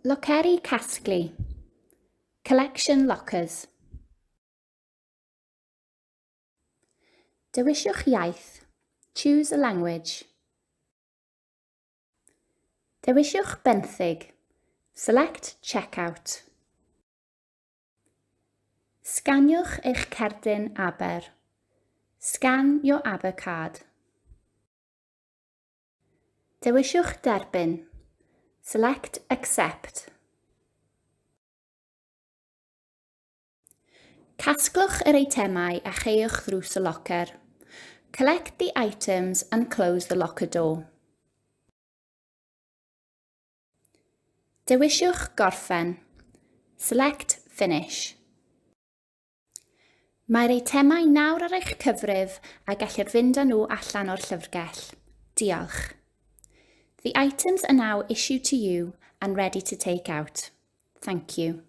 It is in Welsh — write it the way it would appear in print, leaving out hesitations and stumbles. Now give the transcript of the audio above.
Loceri casglu. Collection lockers. Dewisiwch iaith. Choose a language. Dewisiwch benthyg. Select checkout. Sganiwch eich cerdyn Aber. Scan your Aber card. Dewisiwch Derbyn. Select Accept. Casglwch yr eitemau a chaewch ddrws y locer. Collect the items and close the locker door. Dewisiwch Gorffen. Select Finish. Mae'r eitemau nawr ar eich cyfrif a gellir fynd â nhw allan o'r llyfrgell. Diolch. The items are now issued to you and ready to take out. Thank you.